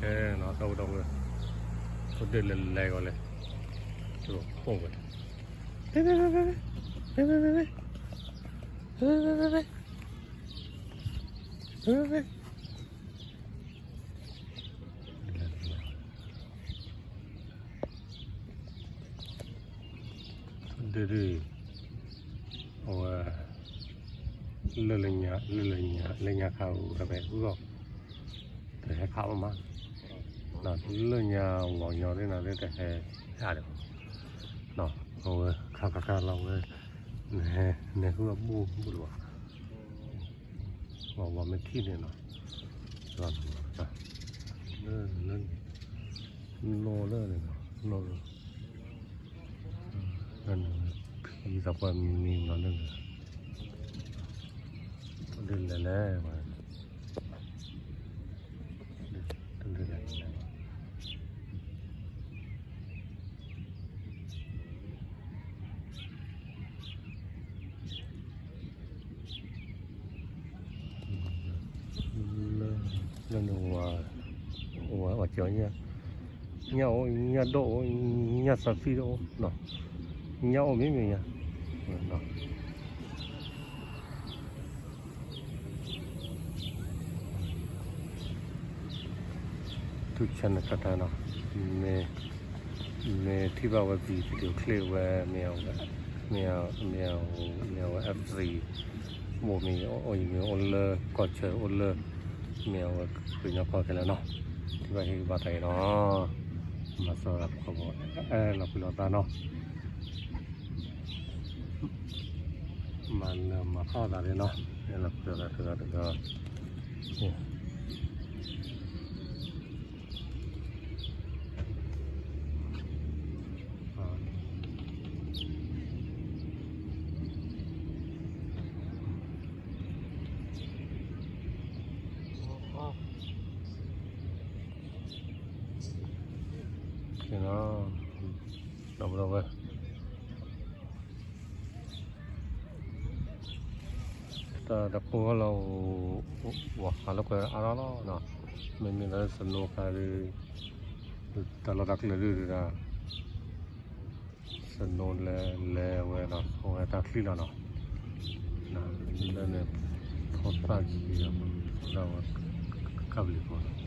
နီၤ ဒီပုၢ်ဒီဝဲၢ်, အိၣ်ဒၣ်လဲၤလဲၤဂီၤလဲၣ်, တၢ်ပိၢ်ဝဲ, ဒ်ဒ်, အဝဲ, လၢလၢညါ လၢလၢညါ လၢညါခါအူဟဲဖဲအူလီၤ, တဟဲခးဘၣ်မး, လၢညါဝီၤညီဒ်နီၤ လၢတဟဲ, ဟဲအါဒံး, အဝဲခါခါခါလီၤဝဲ, နဟဲ နဟဲဃုအဘူၣ်ဘူၣ်လၢၤဘၣ်, ဝီၤဝီၤမ့ၢ်ထံၣ်န့ၣ်နီၤ, လၢ လၢ လီၤလၢန့ၣ်နီၤ လီၤလၢ ဖံသးပှၢ်မံမံနီၤလၢန့ၣ်, ဒ်လဲၣ်လဲၣ်, တဒ်လဲၣ်လဲၣ် လၢန့ၣ် ဝၤကၠီၤ, ညၣ်အိၣ် ညၣ်ဒိၣ်အိၣ် ညၣ်သးဖံဒိၣ်အိၣ်, ညၣ်အိၣ်မံၤမံၤညါ တူၢ်ဆၢန့ၣ်တၢ်တၢ်နီၤ, မ့ၢ်ထံၣ်ဘၣ်ဝဲ video clip ဝဲ မ့ၢ်အဝဲ F three မိၢ်မ့ၢ်အိၣ်ယမ့ၢ်အိၣ်လၢကီၢ်ဆၢအိၣ်လၢ မ့ၢ်အဝဲကညီကီၢ်ခဲလၢာ်နီၤ, ထံၣ်ဘၣ်ဟ့ၣ်ဂံၢ်ဘါတၢ်အံၤနီၤ, မၤစၢၤတၢ်ဖိ အဲၣ်လီၤကွံာ်လီၤသးနီၤ မၤလၢမၤခီၣ်သးလံနီၤ, လၢပှဲၤသးတဂၤတဂၤ, နီၤ ဒီပုၢ်ဒီဝဲၢ် တၢ်တပိၢ်လီၤ, ဝၤဃးလၢကွဲးအါထီၣ်လီၤ, မ့မ့ၢ်လၢ snow ခါဒီး တၢ်လီၢ်တၢ်ကျဲဒုၣ်ဒုၣ်ဒၣ် snow လဲၤလဲၤဝဲဒီး အဝဲတၢ်ချံလီၤနီၤ, လၢန့ၣ် ဖိသၣ်ခံဒီး ဖိသၣ်ဝဲ ကပလံၤဖိနီၤ,